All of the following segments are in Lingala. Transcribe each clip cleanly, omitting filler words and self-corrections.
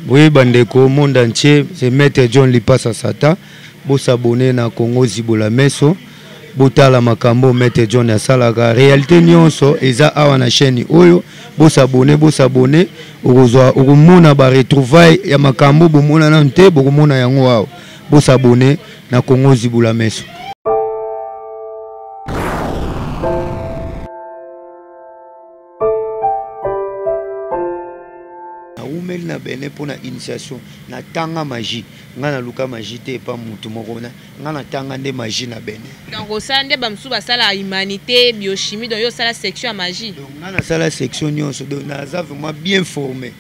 Oui bandeko monde entier, c'est Maître John Lipasa Satan. Bo s'abonner na Congo Zibola Meso. Botala makambo Maître John asalaka. Réalité nyonso eza awa na chaîne oyo. Bo s'abonner, bo s'abonner. Okozwa okomona ba retrouvailles ya makambo bomona nanu te, bokomona yango awa. Bo s'abonner na Congo Zibola Meso. Nawumeli na Benin mpo na initiation. Natanga magie. Ngai naluka magie te epa mutu moko. Ngai natanga nde magie na Benin. Donc osala nde ba mosusu basalaka humanité, biochimie, donc yo osala section ya magie? Donc ngai nasala section nyonso. Donc naza vraiment bien formé.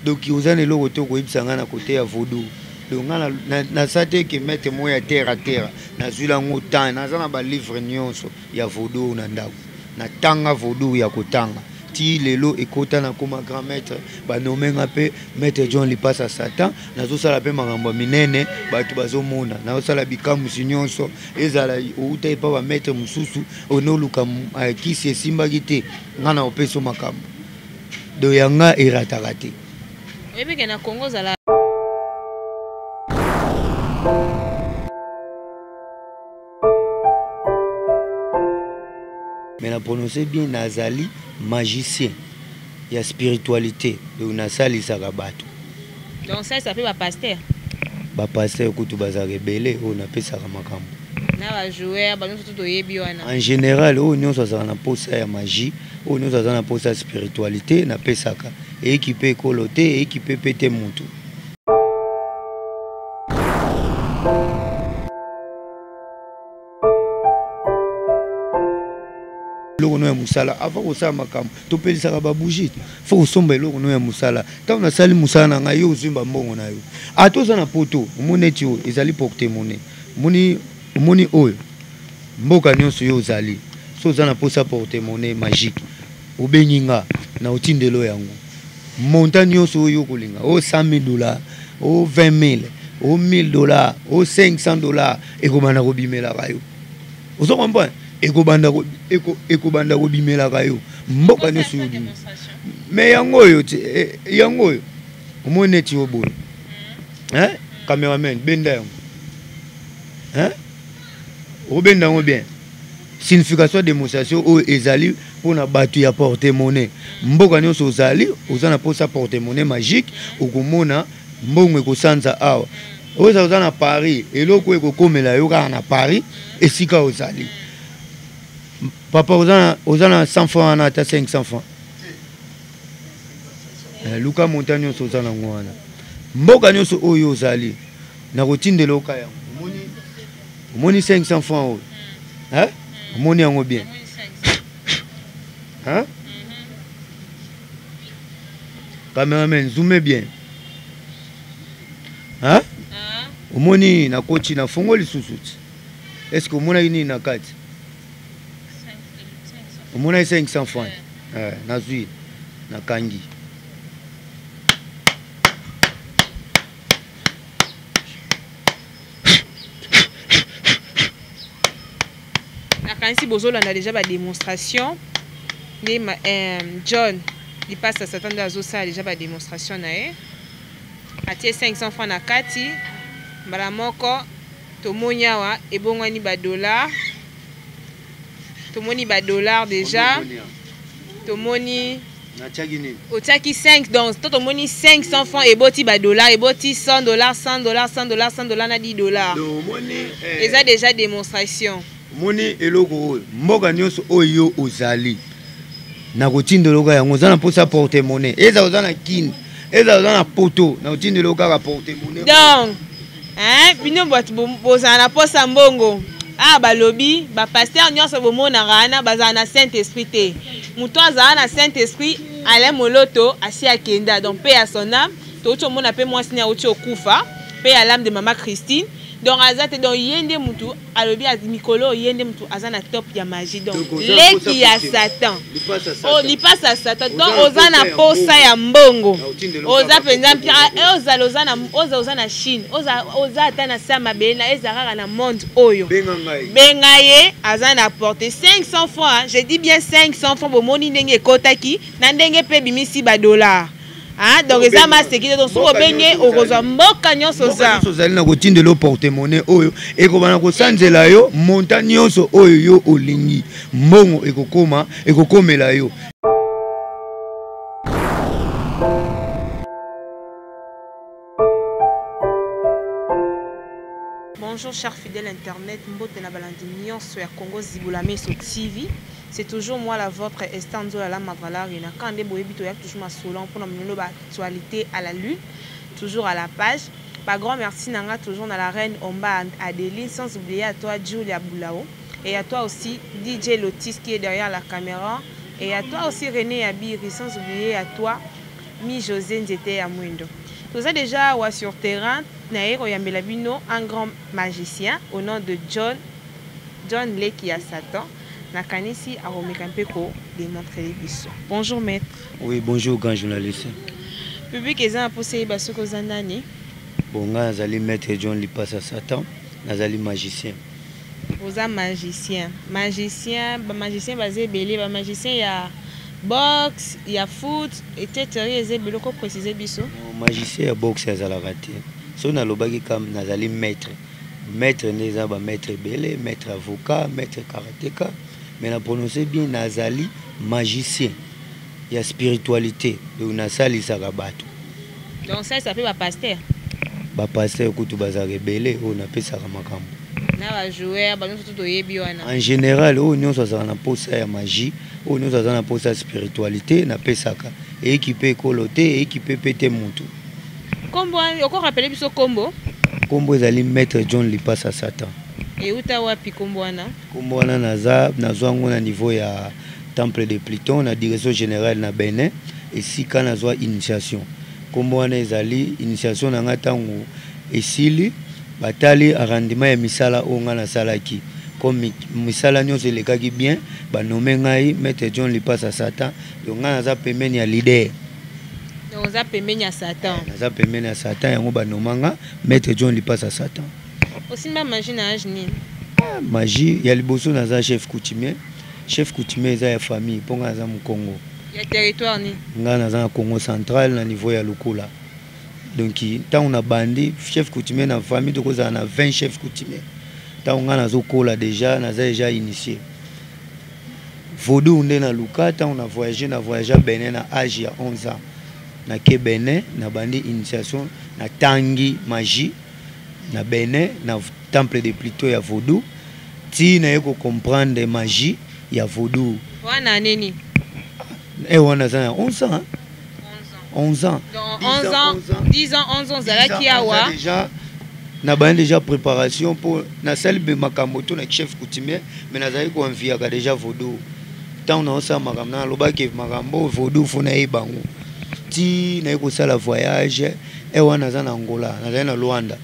Donc oza na eloko te okoyebisa ngai na kote ya vaudou. Donc ngai nasala te ke maître moko ya terre à terre. Nazwila yango temps. Naza na ba livres nyonso ya vaudou na ndako. Na tanga vaudou ya kotanga ti lelo ekota na koma grand maître, ba nomme nga pe maître John Lipasa Satan. Nazosala pe makambo ya minene, bato bazomona nazosala bikamwisi nyonso. Ezala outa epa ba maître mosusu onoluka kisi esimbaki te, nga na opeso makambo do ya nga erataka te. Oyebi ke na Congo ozala Mais na prononcer bien, nazali magicien ya spiritualité, donc nasalisaka bato. Donc ça, ça fait ba pasteur. Ba pasteur kutu bazalaka ebele oyo napesaka makambo. Na ba joueur, ba nyonso toyebi wana. En général, oyo nyonso azalaka na posa ya magie, oyo nyonso aza na posa ya spiritualité, napesaka. Eyeki pe ekolo te, eyeki pe pe te mutu. Eloko no ya mosala avant kosala makambo topelisaka ba bougie, faut kosomba eloko no ya mosala. Ntango nasali mosala na ngai, yo ozwi ba mbongo na yo. Ata oza na poto, omoni neti oyo ezali porte-monnaie, omoni oyo mboka nyonso yo ozali, so oza na posa porte-monnaie magique, obengi nga na otindelo yango montant nyonso oyo okolinga, o 100 000 dollars, o 20 000, o 1000 dollars, o 500 dollars, ekobanda kobimelaka yo. Ozo comprendre? Ekobanda kobimelaka yo mboka nyonso yo bimi. Mais yango oyo te, yango oyo omoni neti yo boye. Hein? Cameraman, benda yango. Hein? Obenda yango bien. Signification ya démonstration oyo ezali mpona bato ya porte-monnaie. Mboka nyonso ozali, oza na posa porte-monnaie magique, okomona mbongo ekosanza awa. Oza oza na Paris, eloko oyo ekokomela yo kaka na Paris, esika ozali. Papa, oza na 100 francs wana, ata 500 francs. Luka montant nyonso oza nango wana. Mboka nyonso oyo ozali, nakotindela oka yango. Omoni 500 francs oyo? Hein? Omoni yango bien? Hein? Cameraman, zoome bien. Hein? Omoni na koti na fongo lisusu. Est-ce que omonaki nini na kati? Omonaki 500 francs. Nazwi, nakangi. Nakanisi bozolanda déjà ba démonstration nde John Lipasa Satan nde azosala déjà ba démonstration na ye. Atie 500 francs na kati mbala moko tomoni awa ebongwani ba dollars, tomoni ba dollars déjà, tomoni Natiaki nini? Otiaki 5, donc to tomoni 500 francs eboti ba dollars, eboti 100 dollars, 100 dollars, 100 dollars, 100 dollars na 10 dollars. Donc, omoni eza déjà démonstration. Omoni eloko oyo mboka nyonso oyo yo ozali nakotindela oka yango, oza na mposa porte-monnaie, eza oza na Kin, eza oza na poto, nakotindela oka kaka porte-monnaie. Donc, hein, bino bato bozala na posa mbongo. Ah, balobi, ba pasteur nyonso bomonaka wana bazala na Saint-Esprit te. Moto azala na Saint-Esprit, Alain Moloto asi akenda, donc paix à son âme. Touti omona pe mwasi ne auti okufa, paix à l'âme de maman Christine. Donc aza te, donc ye nde mutu alobi mikolo ye nde mutu aza na top ya magie, donc Donc, oza na leki posa ya pote. Satan. Lipasa ya Satan. Oh, lipasa ya Satan. Donc, Oza na oza na posa ya posa ya mbongo. Na otindelo Oza kaka penza pote mpia, mbongo. ah, ozala, oza na, oza, oza na Chine. Oza, oza ata na sa mabele na eza kaka na monde oyo. Benga ngai. Benga ye, aza na porte 500 francs, hein. Je dis bien 500 francs, bomoni ndenge ekotaki, na ndenge pe bimisi ba dollars. Ah, donc eza maseki te, donc soki obengi okozwa mboka nyonso oza. Ozali na kotindela yo porte-monnaie oyo ekobana kosanzela yo montant nyonso oyo yo olingi, mbongo ekokoma, ekokomela yo. Bonjour chers fidèles internet, mbote na balandi nyonso ya Congo Zibula Meso TV. C'est toujours moi la vôtre Esther Nzola la Madrala Arena. Quand nde boyebi toyaki toujours masolo mpona minolo ba actualité à la lune, toujours à la page. Ba grand merci nanga toujours na la reine Omba Adeline, sans oublier à toi Julia Boulao et à toi aussi DJ Lotis qui est derrière la caméra et à toi aussi René Abiri, sans oublier à toi Mi José Nzete ya Mwindo. Toza déjà awa sur terrain naye koyambela bino un grand magicien au nom de John John Leki ya Satan. Nakanisi akomeka mpe ko démontrer biso. Bonjour maître. Oui, bonjour grand journaliste. Public eza na posa yeba soki oza nani. Bon, nga nazali maître John Lipasa Satan, nazali magicien. Oza magicien. Magicien, ba magicien baza ebele, ba magicien ya boxe, ya foot, etc. Eza ebele, oko préciser biso? Non, magicien ya boxe azalaka te. Soki nalobaki kam nazali maître. Maître nde eza ba maître ebele, maître avocat, maître karateka, mais na prononcer bien nazali magicien ya spiritualité, donc nasalisaka bato. Donc ça, ça fait ba pasteur. Ba pasteur kutu bazalaka ebele oyo napesaka makambo. Na ba joueur, ba nyonso toyebi wana. En général, oyo nyonso azalaka na posa ya magie, oyo nyonso aza na posa ya spiritualité, napesaka. Eyeki pe ekolo te, eyeki pe pe te mutu. Kombo, oko rappeler biso kombo? Kombo ezali Maître John Lipasa Satan. Euta wapi kombo wana? Kombo wana naza nazwa yango na niveau ya Temple de Pluton na direction générale na Benin, esika nazwa initiation. Kombo wana ezali initiation na nga ntango esili, batali rendement ya misala oyo nga nasalaki. Comme misala nyonso elekaki bien, ba nommé ngai Maître John Lipasa Satan. Donc nga naza pembeni ya leader. Donc oza pembeni ya Satan. Naza pembeni ya Satan, yango ba nommé nga Maître John Lipasa Satan. Osimba magie na âge nini? Ah, magie ya liboso naza chef coutumier. Chef coutumier eza ya famille, mpo nga naza Mokongo. Ya territoire nini? Nga naza na Congo central na niveau ya Lukula. Donc ntango na bandi chef coutumier na famille tokozala na 20 chef coutumier. Ntango nga nazokola déjà, naza déjà initié. Vaudou nde na luka ntango na voyager, na voyager Benin na âge ya 11 ans. Na ke Benin, na bandi initiation, na tangi magie na Benin na temple de Pluto ya Vaudou. Ti na ye ko comprendre magie ya Vaudou. Wana nini? Eh, wana za 11 ans. 11 ans. Donc 11 ans, 10 ans, 11 ans zalaki awa. Déjà na bandi déjà préparation pour na sali be makambo to na chef coutumier, mais nazali ko enviaka déjà Vaudou. Tant na osala makambo na lobaki makambo Vaudou fo na yebango. Ti na ko sala voyage e wana za na Angola, nazali na Luanda.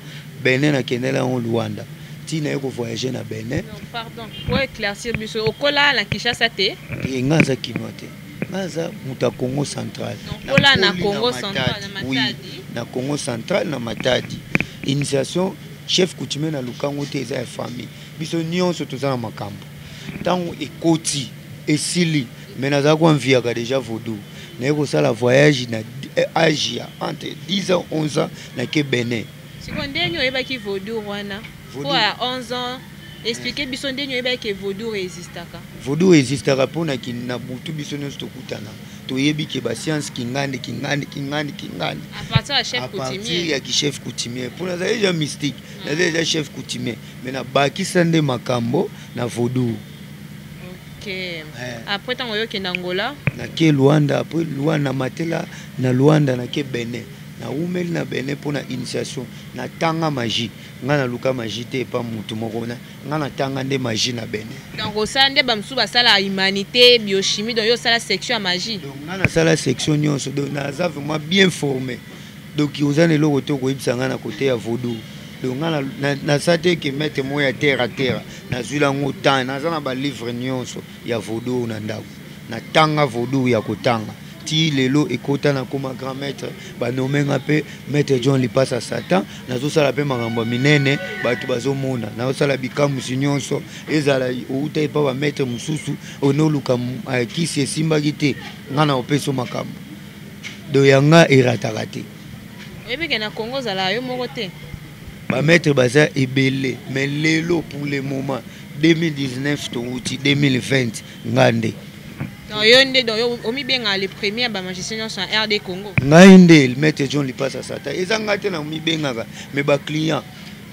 Benin na kendela yango Luanda. Ti na ko voyager na Benin. Non, pardon. Ouais, éclaircir biso okola na Kinshasa te? E nga za Kinois te. Nga za mutu ya Congo central. Okola na Congo central na Matadi. Oui, na Congo central na Matadi. Initiation chef coutumier na Lukango te eza ya famille. Biso nyonso toza na makambo. Tango ekoti esili, mais naza ko enviaka déjà Vaudou. Naye kosala voyage na âge ya entre 10 ans 11 ans na ke Benin. Siko ndenge oyebaki Vaudou wana? Po ya 11 ans, expliquer biso ndenge oyebaki Vaudou existaka. Vaudou existaka pona ki na butu biso nyonso tokutana. Toyebi ke ba science kingandi kingandi kingandi kingandi. À partir ya chef À partir coutumier. ya ki chef coutumier. Pona za déjà mystique, na déjà chef coutumier, mais na bakisa nde makambo na Vaudou. Ok. Après tango yo kenda Angola? Na ke Luanda, après Luanda matela na Luanda na ke Benin. Na umeli na Benin pona initiation, na tanga magie. Nga na luka magie te pa mutu moko na nga na tanga nde magie na Benin. Donc osala nde ba musu basala humanité, biochimie, donc yo osala section ya magie. Donc nga na sala section nyonso, donc naza vraiment bien formé. Donc oza na eloko te koyebisa nga na côté ya Vaudou. Donc nga na sa te ke maître moko ya terre à terre, nazwi lango temps, naza na ba livre nyonso ya Vaudou na ndako. Na tanga Vaudou ya kotanga. Ti lelo ekota na koma grand maître, ba nommé nga pe maître John Lipasa Satan, nazosala pe makambo ya minene, bato bazomona, nazosala bikamwisi nyonso, ezala outa epa ba maître mosusu, onoluka kisi esimbaki te, nga na opeso makambo. Do ya nga erataka te. Oyebi ke na Congo ozalaka yo moko te. Bamaître baza ebele, mais lelo, pour le moment, 2019 towuti 2020, nga nde. Donc yo nde, donc yo omibengaka le premier ya bamagicien nyonso ya RD Congo? Ngai nde maître John Lipasa Satan. Eza ngai te na mibengaka, mais baclient,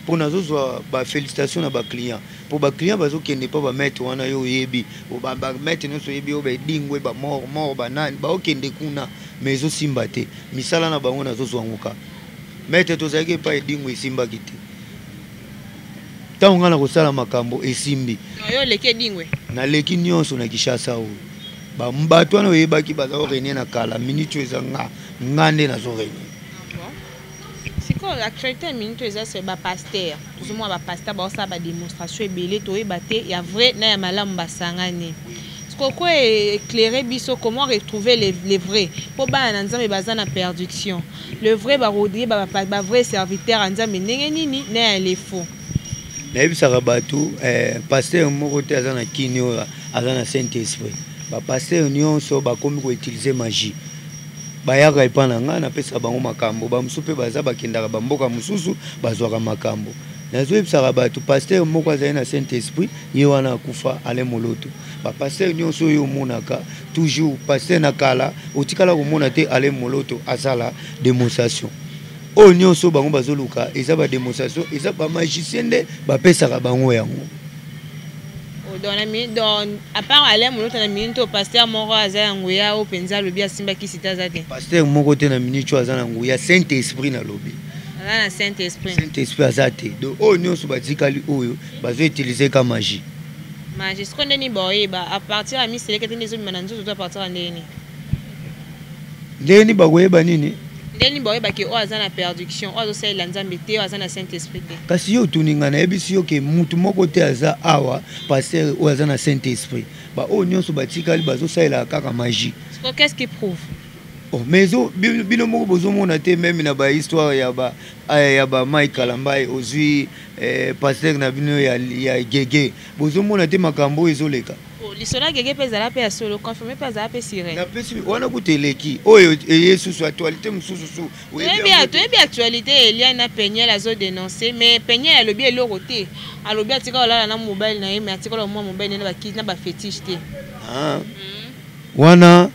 mpo nazozwa bafélicitation na baclient, mpo baclient bazokende mpo bamaître wana, yo oyebi bamaître nyonso, oyebi oyo baedingwe, bamort mort, banani baokende kuna, mais ezosimba te. Misala na bango nazozwa yango kaka. Maître tozalaki epai Edingwe, esimbaki te. Ntango ngai na kosala makambo, esimbi. Donc yo oleki Edingwe? Naleki nyonso na Kinshasa. Oyo bato wana oyebaki baza korégner na kala, minute oyo eza nga, nga nde nazorégner. Sikoyo actualité ya minute oyo eza se bapasteur. Tozomona bapasteur baosala badémonstration ebele, toyeba te ya vrai na ya malamu basangani. Sikoyo ko éclairer biso, comment retrouver les vrais, mpo bana na Nzambe baza na perdition? Le vrai, bakoyeba bavrai serviteur ya Nzambe ndenge nini na ya les faux? Nayebisaka bato, pasteur moko te aza na kini oyo aza na Saint Esprit. Bapasteur nyonso bakomi koutiliser magie. Bayaka epa na ngai, napesaka bango makambo. Bamosusu mpe baza bakendaka bamboka mosusu, bazwaka makambo. Nazoyebisaka bato, pasteur moko azali na Saint Esprit, ye wana akufa, Alain Moloto. Bapasteur nyonso oyo omonaka, toujours pasteur na kala, otikala komona te Alain Moloto asala démonstration. Oyo nyonso bango bazoluka eza badémonstration, eza bamagicien nde bapesaka bango yango. Donc à part Alain Moloto, na minute oyo pasteur moko aza ya nguya oyo mpenza alobi asimbaki site aza te? Pasteur moko te na minute oyo aza na nguya Saint Esprit nalobi. Aza na Saint Esprit? Saint Esprit aza te. Donc oyo nyonso batikali oyo bazoutiliser ka magie. Magie. Siko ndeni baoyeba? À partir ya miseleke te nde ezobima na nzoto, to à partir ya ndeni? Ndeni bakoyeba nini? Ndeni baoyebaki oyo aza na perdition, oyo azosalela Nzambe te, oyo aza na Saint Esprit te? Kasi yo otuni ngai, nayebisi yo ke mutu moko te aza awa pasteur oyo aza na Saint Esprit. Baoyo nyonso batikali bazosalelaka kaka magie. Siko qu'est-ce qui prouve? Oh, mais bino moko bozomona te, même na bahistoire ya ba Mike Kalambai, ozwi pasteur na bino ya gege, bozomona te makambo oyo ezoleka? Oh, lisolo ya gege mpe ezala mpe ya solo, confirme mpe azala mpe sirene. Napesi wana kuta eleki oyo eye susu actualité mosusu su. Toyebi actualité Eliane na Peniel azodénonce, mais Peniel alobi eloko te. Alobi atika kolala na mobali na ye, mais atikala mwa mobali na ye na bafétiche te. Ah. Wana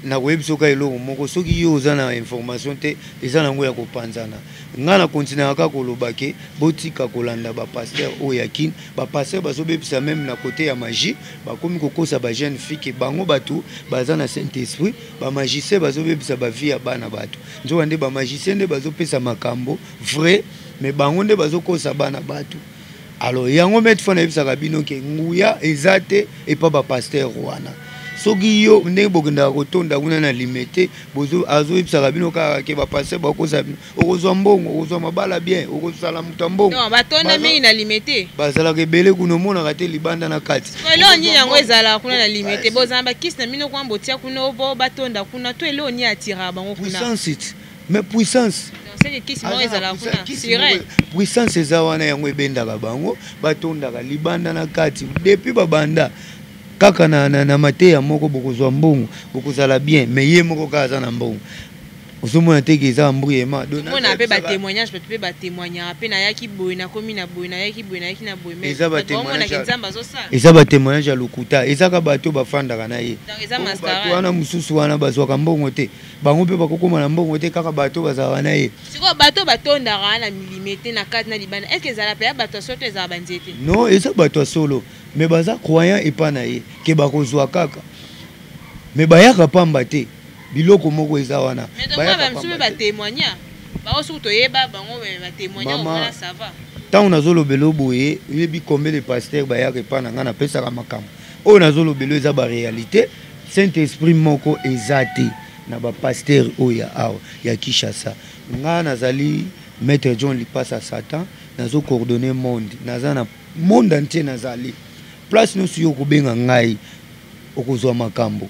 nakoyebi soki eloko moko, soki yo oza na information te, eza nango ya kopanzana. Ngai na continuaka kaka koloba ke botika kolanda bapasteur oyo ya Kine. Bapasteur bazobebisa même na côté ya magie. Bakomi kokosa bajeune fille ke bango bato baza na Saint Esprit. Bamagicien bazobebisa bavie ya bana bato. Nzoka nde bamagicien nde bazopesa makambo vrai, mais bango nde bazokosa bana bato. Alors yango maître fa nayebisaka bino ke nguya eza te epa bapasteur wana. Soki yo ndenge bokendaka kotonda kuna na Limete, azoyebisaka bino kaka ke bapasteur bakosa bino, okozwa mbongo, okozwa mabala bien, okozala moto ya mbongo. Batonda mingi na Limete. Bazalaka ebele kuna, omonaka te libanda na kati. Eloko nini yango ezalaka kuna na Limete? Bozala bakisi na bino kuna, botia kuna po batonda kuna, to eloko nini atiraka bango kuna? Puissance, mais puissance. Kisi moko ezalaka kuna, sirène. Puissance eza wana, yango ebendaka bango, batondaka libanda na kati. Depuis babanda kaka na mateya moko, bokozwa mbongo, bokozala bien, mais ye moko kaka aza na mbongo, ozomona te ke eza embrouillement. Omona mpe batémoignage, bato mpe batémoignaka mpe: nayaki boye, nakomi na boye, nayaki boye, nayaki na boye. Eza bamonaki Nzambe azosala. Eza batémoignage ya lokuta. Eza ka bato bafandaka na ye. Eza bato wana mosusu wana bazwaka mbongo te, bango mpe bakokóma na mbongo te, kaka bato bazalaka na ye. Sikoyo bato batondaka na Limete, na kati na libanda, est-ce ezala mpe ya bato ya solo to ezala banzete? Non, eza bato ya solo, mais baza croyant epa na ye ke bakozwa kaka, mais bayaka pamba te. Biloko moko eza wana. Bamisusu mpe batémoigna bango, soki toyeba bango batémoigna wana, ça va. Ntango nazolobela boye, oyebi combien de pasteur bayaka epa na ngai, napesaka makambo oyo nazolobela, eza baréalité. Saint Esprit moko eza te na bapasteur oyo ya awa ya Kinshasa. Ngai nazali maître John Lipasa Satan, nazocoordonner monde, naza na monde entier, nazali place nyonso. Yo okobenga ngai, okozwa makambo.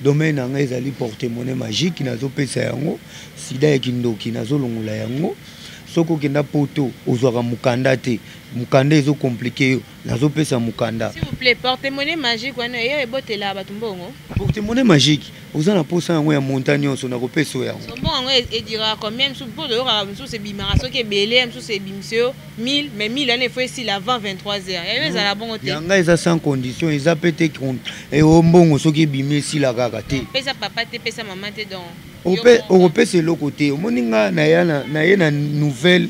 Domaine na ngai ezali porte monnaie magique, nazopesa yango. Sida ya kindoki, nazolongola yango. Soki okenda poto, ozwaka mokanda te, mokanda ezocompliquer yo, nazopesa mokanda. S'il vous plaît, porte-monnaie magique wana eyo ebotelaka bato mbongo? Porte-monnaie magique, oza na posa yango ya montant nyonso, nakopesa oyo yango. So mbongo yango ediraka combien? Mosusu mpo toyokaka, mosusu ebimaka soki ebele, mosusu ebimisi yo 1000, mais 1000 wana efo esila avant 23 heures. Yayo ezala bongo te? Yanga eza sans condition, eza pe te o mbongo soki ebimi esila kaka te. Pesa papa te, pesa mama te, donc okopesa eloko te. Omoni, nga naye na nouvelle,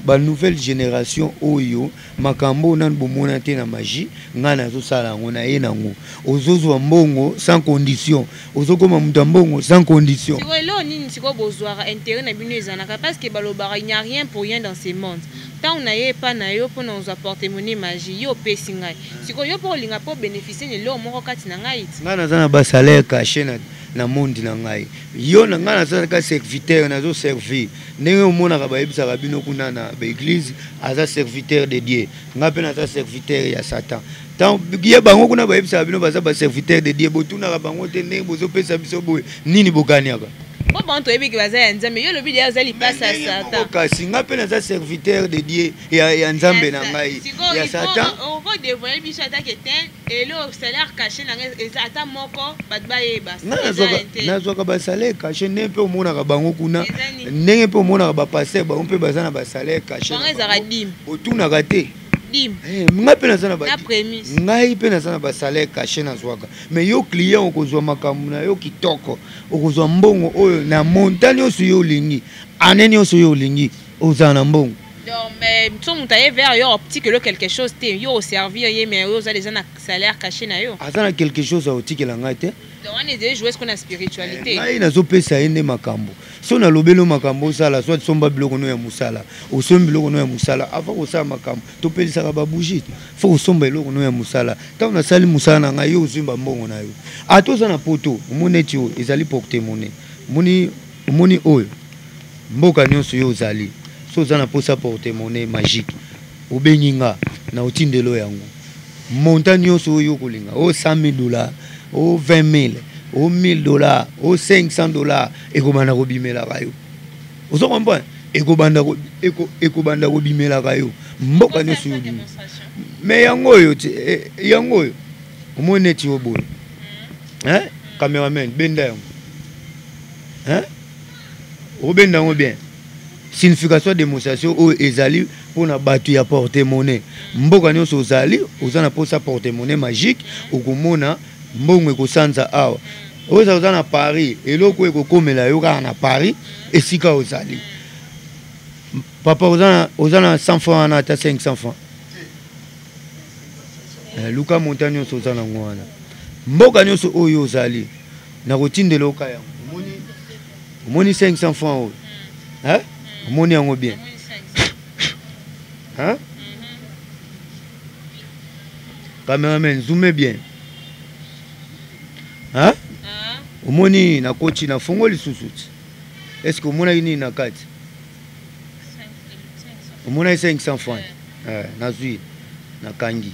banouvelle génération oyo, makambo nanu bomona te na magie. Ngai nazosala yango, naye nango. Ozozwa mbongo sans condition, ozokoma moto ya mbongo sans condition. Sikoyo eloko nini sikoyo bozwaka, intérêt na bino ezalaka? Parce que balobaka, il n'y a rien pour rien dans ce monde. Ntango na ye epa na yo mpona ozwa porte-monnaie magie, yo opesi ngai, sikoyo yo mpo olinga mpo bénéficie na eloko moko kati na ngai ti? Ngai naza na basalaire caché na monde na ngai. Yo na ngai nazalaka serviteur, nazoservir ndenge omonaka bayebisaka bino kuna na baeglise, aza serviteur de Dieu. Ngai mpe naza serviteur ya Satan. Tant ye bango kuna bayebisaka bino baza baserviteur de Dieu, botunaka bango te ndenge bozopesa biso boye, nini boganiaka? Po bango toyebi ke baza ya Nzambe. Yo olobi deya oza lipasa ya Satan. Kasi ngai mpe naza serviteur de Dieu, ya Nzambe na ngai, ya Satan. Okodévoiler biso ata ke te elo salaire caché na ngai eza ata moko, bato bayeba? Ngai nazwaka basalaire caché ndenge mpe omonaka bango kuna, ndenge mpe omonaka bapasteur, bango mpe baza na basalaire caché. Bango ezalaka dime. Botunaka te. Dime. Ngai mpe naza na na prémisse. Ngai mpe naza na basalaire caché, nazwaka. Mais yo client, okozwa makambo na yo kitoko, okozwa mbongo oyo na montant nyonso yo olingi, année nyonso yo olingi, ozala na mbongo. Donc, mais so moto aye vers yo, otikelo quelque chose te, yo oservir ye, mais oyo oza déjà na salaire caché na yo. Aza na quelque chose aotikela ngai te. Donc wana ezali jouer ce na spiritualité. Ngai nazopesa ye nde makambo. So nalobeli yo makambo osala, soit somba biloko no ya mosala, osombi biloko no ya mosala. Avant kosala makambo, topelisaka babougie, fo kosomba eloko no ya mosala. Ntango nasali mosala na ngai, yo ozwi bambongo na yo. Ata oza na poto, omoni neti oyo ezali porte-monnaie. Omoni, omoni oyo, mboka nyonso yo ozali, so oza na mposa porte-monnaie magique, obengi nga na otindelo yango, montant nyonso oyo okolinga, o 100 000 dollars, o 20 000, o 1000 dollars, o 500 dollars, ekobanda kobimelaka yo. Ozo comprendre? Ekobanda kobimelaka yo mboka nyonso yo olingi. Mais yango oyo, yango oyo, omoni neti oyo boye, hein? Cameraman, benda yango, hein? Obenda yango bien. Signification ya démonstration oyo ezali mpona bato ya porte-monnaie. Mboka nyonso ozali, oza na mposa porte-monnaie magique, okomona mbongo ekosanza awa. Oyo oza na Paris, eloko oyo ekokomela yo kaka na Paris esika ozali. Papa, oza na 100 francs wana, ata 500 francs, luka montant nyonso oza nango wana, mboka nyonso oyo ozali, nakotindela oka yango. Omoni, omoni 500 francs oyo, hein? Omoni yango bien, hein? Cameraman, zoome bien, hein? Omoni, nakoti, nafongo lisusu ti. Est ce que omonaki nini na kati? Omonaki 500 francs. Nazwi, nakangi.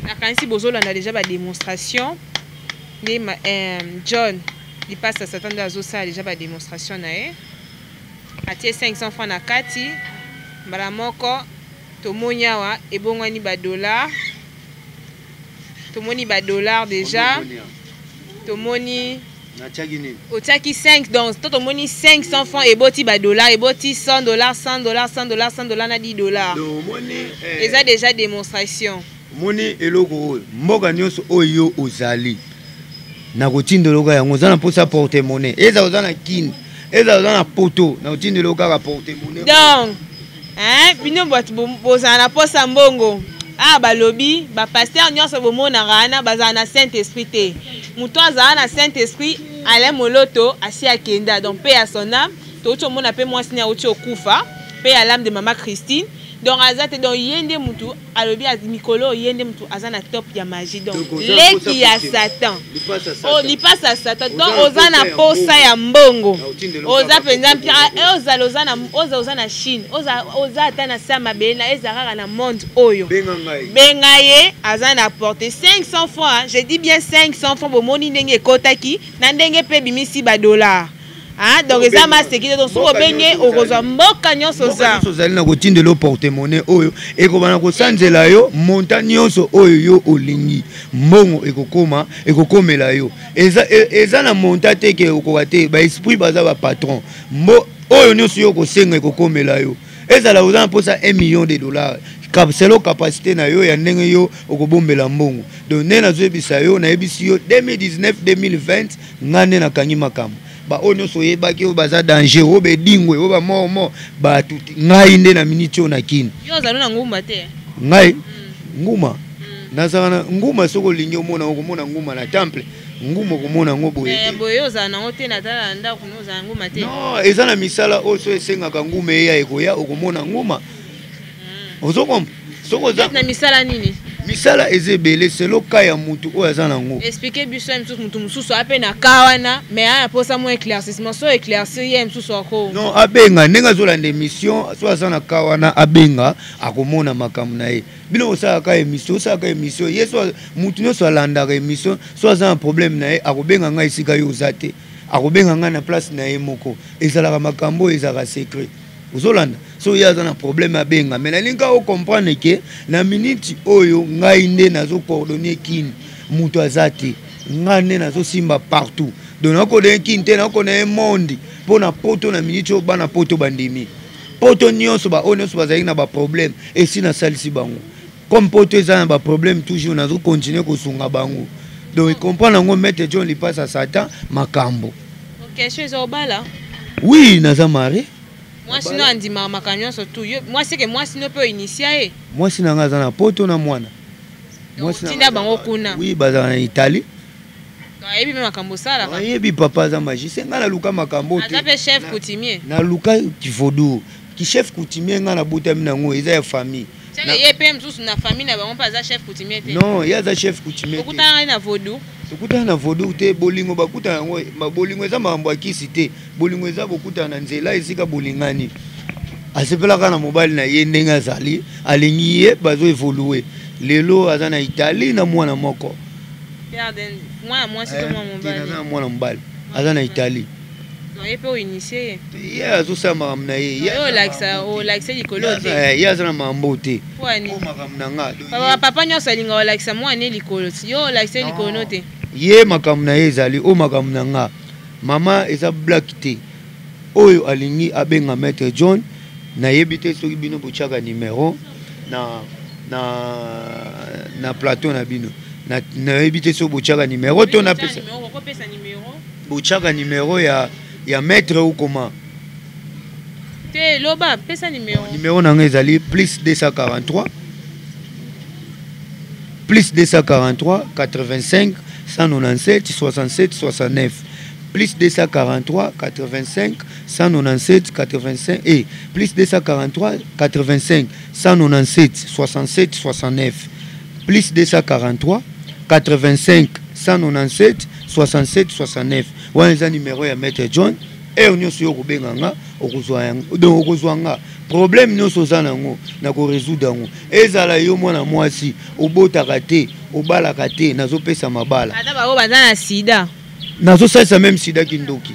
Nakanisi bozolanda déjà badémonstration nde John lipasa Satan nde azosala déjà badémonstration na ye. Atie 500 francs na kati, mbala moko tomoni awa ebongwani badollar. Tomoni badollar déjà, tomoni. Natiaki nini? Otiaki 5, donc to tomoni 500 francs eboti badollar, eboti 100 dollars, 100 dollars, 100 dollars, 100 dollars na 10 dollars. Donc omoni, Eza déjà démonstration. Omoni eloko oyo, mboka nyonso oyo ozali, nakotindela yango. Oza na mposa porte monnaie, eza oza na Kini, eza oza na poto, nakotindela kaka porte monnaie. Donc, hein, bino bato bozala na posa mbongo, awa balobi bapasteur nyonso bomonaka wana bazala na saint esprit te. Moto azala na saint esprit, Alain Moloto asi akenda, donc mpe ya son âme. Touti omona mpe mwasi ni auti okufa, mpe ya l'âme de mama Christine. Donc aza te. Donc ye nde mutu alobi mikolo oyo, ye nde mutu aza na top ya magie. Donc leki ya Satan, oh, lipasa ya Satan. Donc oza na posa ya mbongo, oza mpenza mpia, ozala oza na oza na Chine, oza ata na sa mabele na eza kaka na monde oyo, benga ye, aza na porte 500 francs. Je dis bien 500 francs. Bomoni ndenge ekɔtaki na ndenge mpe ebimisi badollar. Ah, donc eza maseki te. Donc soki obenge, okozwa mboka nyonso oza. Ozali na kotindela porte-monnaie oyo ekobana kosanzela yo montant nyonso oyo yo olingi. Mbongo ekokoma, ekokomela yo. Eza na montant te ke okoka te. Baesprit baza bapatron. Mbo oyo nyonso yo kosenga ekokomela yo. Ezala oza na mposa 1 million de dollars, selon capacité na yo ya ndenge yo okobombela mbongo. Donc nde nazoyebisa yo, nayebisi yo 2019 2020, nga nde nakangi makambo. Baoyo nyonso oyebaki oyo baza danger, oyo bedingwe, oyo bamomo bato, ngai nde na miniti oyo na kini. Yo ozali na nguma te? Ngai nguma, nazala na nguma. Soki olingi omona, okomona nguma na temple. Nguma okomona yango boye te. Boye ozala nango te, natala na ndako no, ozala nguma te? Non, eza na misala oyo so esengaka nguma eya, ekoya, okomona nguma. Ozokompa soki oza na misala nini? Misala eza ebele, selon ka ya mutu oyo aza nango. Explique biso ye mosusu, mutu mosusu ape na ka wana, mais aya mposa mwa éclaircissement. So éclaircir ye mosusu ako. Non, abenga ndenge azolanda émission. So aza na ka wana, abenga, akomona makambo na ye. Bino osalaka émission, osalaka émission ye. So mutu nyonso alandaka émission, so aza na problème na ye, akobenga ngai esika yo oza te, akobenga ngai na place na ye moko. Ezalaka makambo oyo ezalaka secret. Ozolanda, so ye aza na problème, abenga. Mais nalingi kaka ocomprendre ke na miniti oyo, ngai nde nazocoordonner kini, moto aza te. Ngai nde nazosimba partout. Donc nakocoordonner kini te, nakocoordonner monde. Mpo na poto, na miniti oyo, bana poto bandimi poto nyonso, baoyo nyonso bazalaki na baproblème, esi nasalisi bango. Comme poto eza na baproblème toujours, nazocontinuer kosunga bango. Donc comprendre yango, maître John Lipasa Satan makambo. Question eza: obala? Oui, naza marié. Mwasi no andimaka makambo nyonso tu? Yo mwasi eke, mwasi no mpe oinitia ye? Mwasi na ngai aza na poto na mwana. Tinda bango kuna? Oui, bazala na Italie. Ayebi mpe makambo osalaka? Ayebi, papa aza magicien. Ngai naluka makambo te. Aza mpe chef coutumier? Naluka kivaudou, kichef coutumier. Ngai nabotami nango, eza ya famille. Ye mpe mosusu na famille na bango mpe aza chef coutumier te? Non, ye aza chef coutumier. Okutana ngai na vaudou? Tokutana na vaudou te. Bolingo bakutana yango, bolingo eza makambo ya kisi te. Bolingo eza bokutana na nzela esika bolingani. Asepelaka na mobali na ye ndenge azali, alingi ye, bazo évoluer. Lelo aza na Italie na mwana moko. Mwana mwasi to mwana mobali? Aza na mwana mobali, aza na Italie. Ye mpe oinitie ye? Ye azosala makambo na ye. Olakisa likolo te? Ye aza na makambo te po makambo na nga. Papa nyonso alinga olakisa mwana ye likolo. Yo olakisa ye likolo no te? Ye makambo na ye ezali oyo, makambo na nga, mama, eza blague te. Oyo alingi abenga maître John. Nayebi te soki bino botiaka numero na plateau na bino. Nayebi te soki botiaka numero to napesa. Botiaka numero ya maître ou comment? Te, loba, pesa numero. Numero na ngai ezali plus 243, plus 243 85 197 67 69, plus 243 85 197 85 et plus 243 85 197 67 69, plus 243 85 197 67 69. Wana eza numéro ya maître John. Heure nyonso yo okobenga nga, okozwa yango. Donc okozwa nga, problème nyonso oza nango, na korésoudre yango. Ezala yo mwana mwasi, obotaka te, obalaka te, nazopesa mabala. Ata bango baza na sida? Nazosalisa même sida kindoki,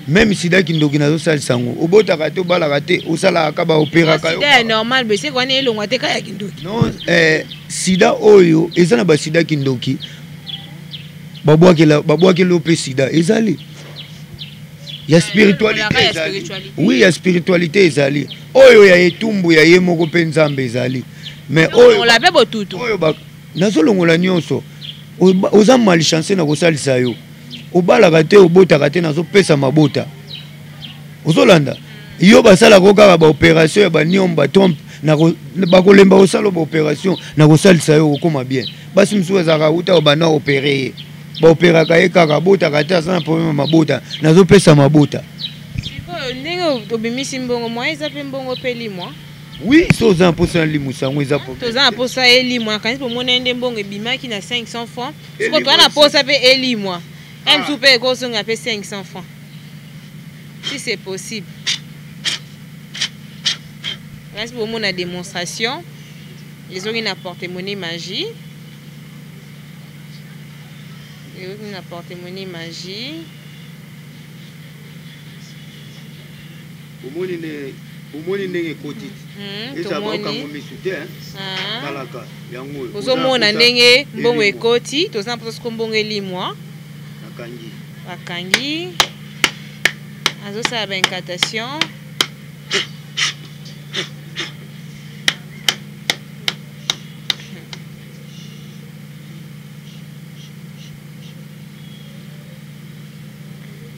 même sida kindoki nazosalisa yango. Obotaka te, obalaka te, osalaka ka baopéraka. Sida ya normal beseko wana elongwa te, ka ya kindoki? Non, sida oyo eza na basida kindoki, babwakela yo mpe sida ezali ya spiritualité. Ezali, oui, ya spiritualité ezali oyo ya etumbu ya ye moko mpe Nzambe ezali. Mais oyo mpe botutu? Oyo nazolongola nyonso. Oza malchance, na kosalisa yo. Obalaka te, obotaka te, nazopesa mabota. Ozolanda, yo basalaka kaka baopération ya baniome, batrompe, bakolemba kosala baopération, na kosalisa yo okokóma bien. Basi mosusu azalaka uta obanda opérer ye, baopéraka ye kaka, abotaka te, aza na problème ya mabota, nazopesa mabota. Sikoyo ndenge obimisi mbongo, mwa eza mpe mbongo mpe limwa. Oui, so oza na mposa nalimwisa yango, eza problème. Toza na mposa elimwa. Nakanisi bomona ye nde mbongo ebimaki na 500 francs. Siko toza na mposa mpe elimwa mosusu mpe ekozonga mpe 500 francs, si c'est possible. Nakanisi bomona démonstration, ezongi na porte-monnaie magie, ezongi na porte-monnaie magie. Bomoni nde, bomoni ndenge ekoti. Eza baokango misu te. Talaka yango oyo. Ozomona ndenge mbongo ekoti. Toza na mposa siko mbongo elimwa. Nakangi. Bakangi, azosala baincantation.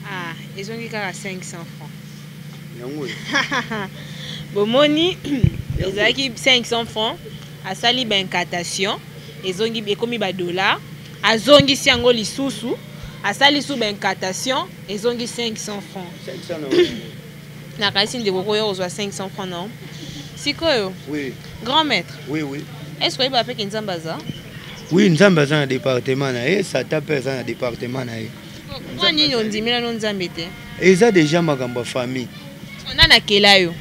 Ah, ezongi kaka 500 francs. Yango oyo. Bomoni, ezalaki 500 francs, asali baincantation, ezongi, ekomi badollar. Azongisi yango lisusu, asali su baincantation, ezongi 500 francs. 500 na oyo. Nakanisi ndeko koya kozwa 500 francs na sikoyo. Oui. Grand maître. Oui. Est ce que oyeba mpe ke Nzambe aza? Oui, Nzambe aza na département na ye, Satan mpe aza na département na ye. Mpo nini ondimela no Nzambe te? Eza déjà makambo ya famille. Nani akela yo?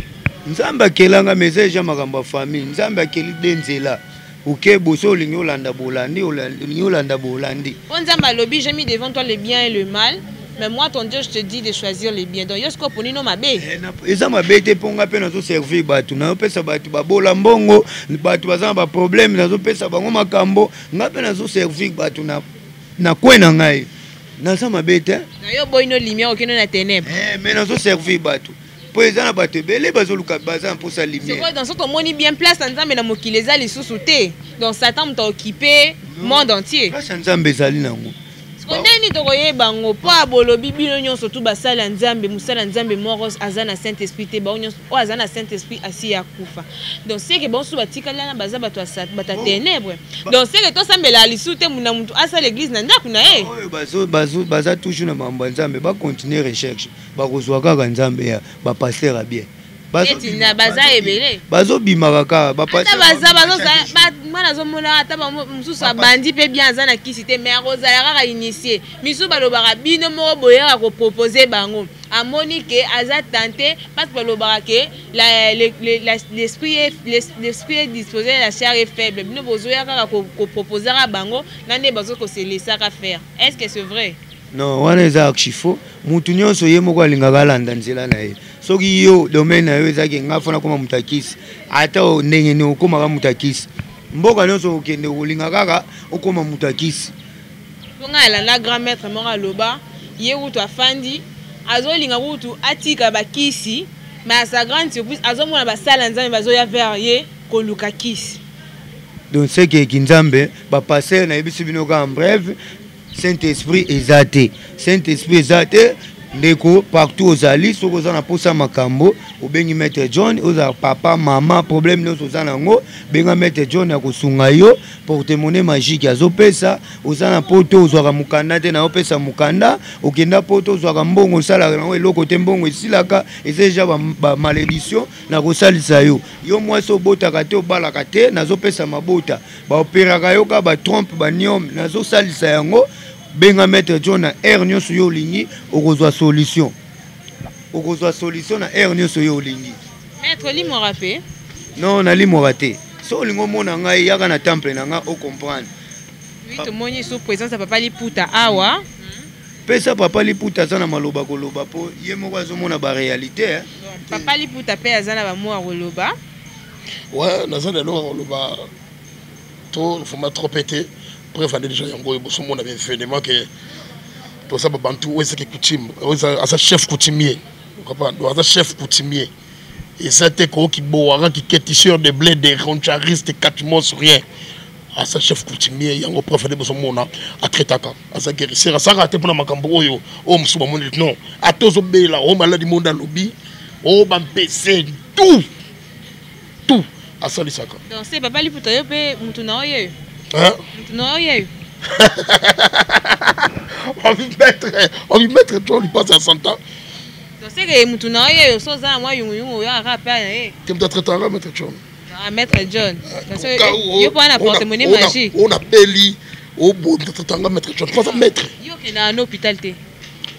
Nzambe akelanga, mais eza déjà makambo ya famille. Nzambe akeli de nzela oke boso, olingi olanda bolandi, olingi olanda bolandi. Mpo Nzambe alobi: "J'ai mis devant toi le bien et le mal, mais moi ton Dieu, je te dis de choisir le bien." Donc yo sikoyo oponi no mabe. Eza mabe te, mpo nga mpe nazoservir bato, nazopesa bato babola mbongo, bato baza na baproblème, nazopesa bango makambo. Nga mpe nazoservir bato na kwe na ngai, naza mabe te. Na yo boyi no lumière, okende na ténèbre. Mais nazoservir bato mpo eza na bato ebele bazoluka, baza na mposa lumière. Sikoyo dans soki omoni bien, place ya Nzambe na mokili eza lisusu te. Donc Satan moto aokipe monde entier. Place ya Nzambe ezali nango. Siko ndenge nini tokoyeba yango? Mpo bolobi bino nyonso tu basali ya Nzambe, mosali ya Nzambe moko aza na Saint Esprit te. Bango nyonso oyo aza na Saint Esprit asi ya kufa. Donc seke bango mosusu batikali wana baza bato ya bato ya ténèbre. Donc seke tosambela lisusu te, na motu asala église na ndako na ye. Oyo baza toujours na mambo ya Nzambe, bacontinue recherche, bakozwa kaka Nzambe ya bapasteur ya bien. Neti na baza ebele. Bazobimaka kaka. Ata baza mwana azomona, ata mosusu abandi mpe bien, aza na kisi te, mais akozala kaka initié. Misusu balobaka bino moko boyaka kopropose bango, amoni ke aza tenté, parce que balobaka ke l'esprit est disposé, la chair est faible. Bino bozoya kaka koproposaka bango na nde bazokoselesaka faire. Est ce que c'est vrai? Non, wana eza archi faux. Mutu nyonso ye moko alingaka alanda nzela na ye. Soki yo domaine na yo ezaki nga fona koma moto akisi, ata ndenge nini okomaka moto akisi, mboka nyonso okende okolinga kaka okóma moto akisi. Mpo ngai alanda grand maître moko, aloba ye kutu afandi, azolinga kutu atika bakisi, mais à sa grande surprise azomona basala Nzambe bazoya vers ye koluka kisi. Donc seke eki Nzambe bapasteur, nayebisi bino kaka en bref, Saint Esprit eza te, Saint Esprit eza te. Ndeko partout ozali, soki oza na mposa makambo, obengi maître John. Ozala papa, mama, problème nyonso oza nango, benga maître John, akosunga yo. Porte-monnaie magique azopesa. Oza na poto, ozwaka mokanda te, naopesa mokanda. Okenda poto, ozwaka mbongo, osalaka nango eloko te, mbongo esilaka, eza deja bamalédiction, nakosalisa yo. Yo mwasi obotaka te, obalaka te, nazopesa mabota. Baoperaka yo kaka batrompe, baniome, nazosalisa yango. Benga maître John na heure nyonso yo olingi, okozwa solution, okozwa solution na heure nyonso yo olingi. Maître, olimwaka mpe? Non, nalimwaka te. So olingi omona ngai, yaka na temple na ngai, ocomprendre. Oui, tomoni sous présence ya papa Liputa awa. Pesa papa Liputa, aza na maloba koloba, mpo ye moko azomona baréalité. Papa Liputa mpe aza na bamo ya koloba. Ouais, naza na eloko ya koloba to vraiment trop te. Preuve ande déjà yango oyo bosomona baévénement ke toza babantu oyo ezaki coutume, oyo aza chef coutumier, comprendre? Donc aza chef coutumier, eza te koki bowaka kiketisseur de blé de ronchariste katmos, rien. Aza chef coutumier, yango preuve ande bozomona atraitaka, aza guérisseur, asalaka te mpona makambo oyo oyo mosusu bamoni. Non, ata ozobela oyo maladi monde alobi oyo bampese, tout tout asalisaka. Donc se papa Liputa, yo mpe mutu na oyo, mutu na oyo. On lui mettre, on lui mettre, toi, on lui passe à 100 ans. Donc c'est que mutu na ye so za mwa yungu yungu ya ra pa na ye. Te mutu atraitaka maître John. Ah maître John. Parce que yo po na porte-monnaie magique. On appeli au bon mutu atraitaka maître John. Pas maître. Yo ke na hôpital te.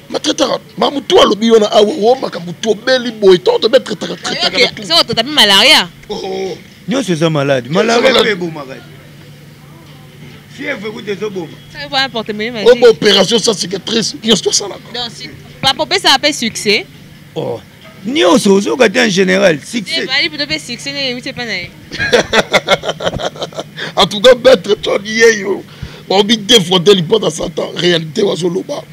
Matraitaka ma mutu alobi yo na awa o makambo to beli boye to to maître traitaka tout. So to tapi malaria. Oh. Nyonso eza malade. Malaria pe ebomaka. Fièvre kutu ezoboma. Ça va porte-monnaie magique. Obo opération sans cicatrice nyonso tosalaka. Donc papa opesaka mpe succès. Oh. Nyonso ozoyoka te en général succès. Ebali plutôt mpe succès ndenge euti epai na ye. En tout cas maître John yeyo baobi deux fois te lipota satan réalité wazoloba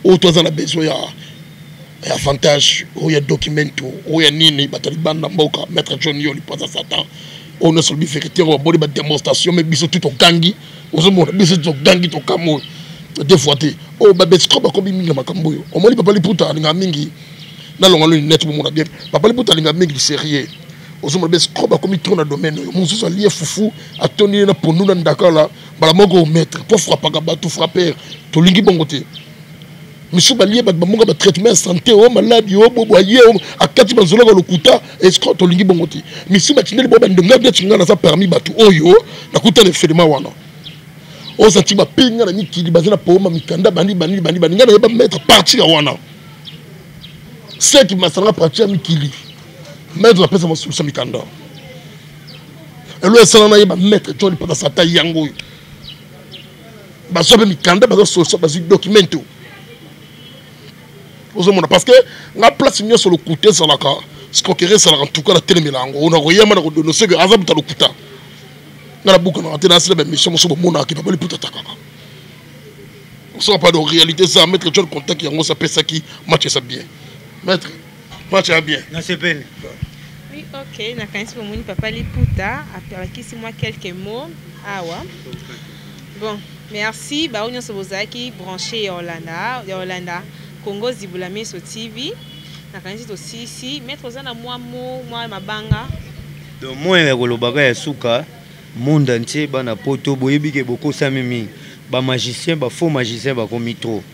oyo toza na besoin ya avantage oyo ya documento oyo ya nini bato ya libanda mboka maître John yo lipota satan oyo nyonso olobi vérité oyo baboni badémonstration me biso tu togangi ozomona biso togangi tokamwe deux fois te oyo babescro bakomi mingi na makambo oyo omoni papa liputa alingaka mingi nalonga loni net bomona bien papa liputa alingaka mingi sérieux ozomona bescro bakomi trop na domaine oyo mosusu alie fufu atondi ye na pondu na ndakala mbala moko maître po frappaka bato frapper tolingi bongo te misu balie bato bamonga batraitement ya santé o maladi o bobo aye akati bazolaka lokuta escro tolingi bongo te misu batindeli bo bandonga neti ngai naza parmi bato oyo nakuta na efelema wana ozati bapinga na mikili baza na pooma mikanda bandi bandi bandi bandi ngai nayeba maître parti ya wana seki masalanga parti ya mikili maître apesa masulusa mikanda elo esala nayeba maître joli pata sata yango oyo bazwa mpe mikanda bazwa solution bazwi documento ozomona parce que nga place nyonso lokuta ezalaka scroquerie ezalaka ntuka na telemela yango na koyema na kodonose ke aza moto ya lokuta nga nabukanaka te nasila bamission mosusu bomonaka ke papa liputa atakaka osoka pas de réalité eza maître John contact yango apesaki match eza bien maître match ya bien nasepeli. Oui, ok. Nakanisi bomoni papa Liputa alakisi mwa quelques mots awa. Bon, merci bao nyonso bozalaki branché ya Olanda, ya Olanda Congo Zibula Miso TV. Nakanisi tosisi maître oza na mwa mot mwa mabanga. Donc moyen ya kolobaka ya suka monde entier bana poto boyebi ke bokosami mingi ba magicien ba faux magicien bakomi trop.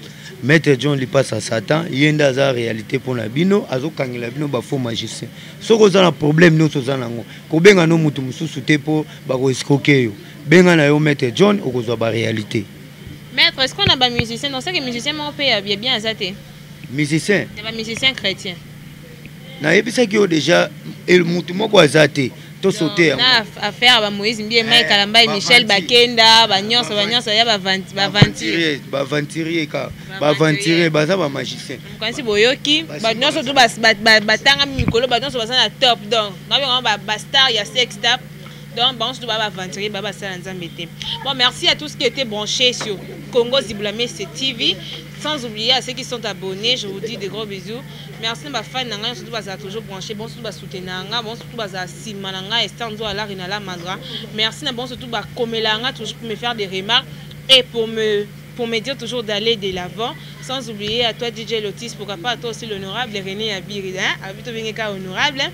Maître John Lipasa Satan ye nde aza réalité mpona bino azokangela bino ba faux magicien. Soki oza na problème nyonso oza nango kobenga no mutu mosusu te mpo bakoescroke yo, benga na yo Maître John okozwa ba réalité. Maître, est-ce qu'on a ba musicien? Donc c'est que musicien moko pe ya bien aza te. Musicien? Ya ba musicien chrétien. Nayebisaki yo déjà mutu moko aza te to sauter yango. Na affaire ba Moïse Mbiye, Mike Kalambay, Michel Bakenda, ba nyonso, ba nyonso ya ba aventurier. Ba aventurier ka, ba aventurier baza ba magicien. Kanisi boyoki, ba nyonso to ba batanga mikolo, ba nyonso baza na top donc, na benga ba star ya sex tap. Donc, bon, surtout, ba aventurier, ba sala nzambe te. Bon, merci à tous qui étaient branchés sur Congo Zibula Messe TV. Sans oublier à ceux qui sont abonnés, je vous dis de gros bisous. Merci ma fan nanga surtout baza toujours branché, bon surtout ba soutenir nga, bon surtout baza sima nanga et sans doit la rina la mandra. Merci na bon surtout ba komela nga toujours pour me faire des remarques et pour me dire toujours d'aller de l'avant. Sans oublier à toi DJ Lotis, pourquoi pas à toi aussi l'honorable René Abiri, hein, Abito Bengeka honorable.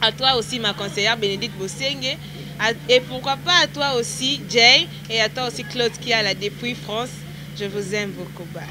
À toi aussi ma conseillère Bénédicte Bosenge. Et pourquoi pas à toi aussi Jay et à toi aussi Claude qui a la depuis France. Je vous aime beaucoup. Bye.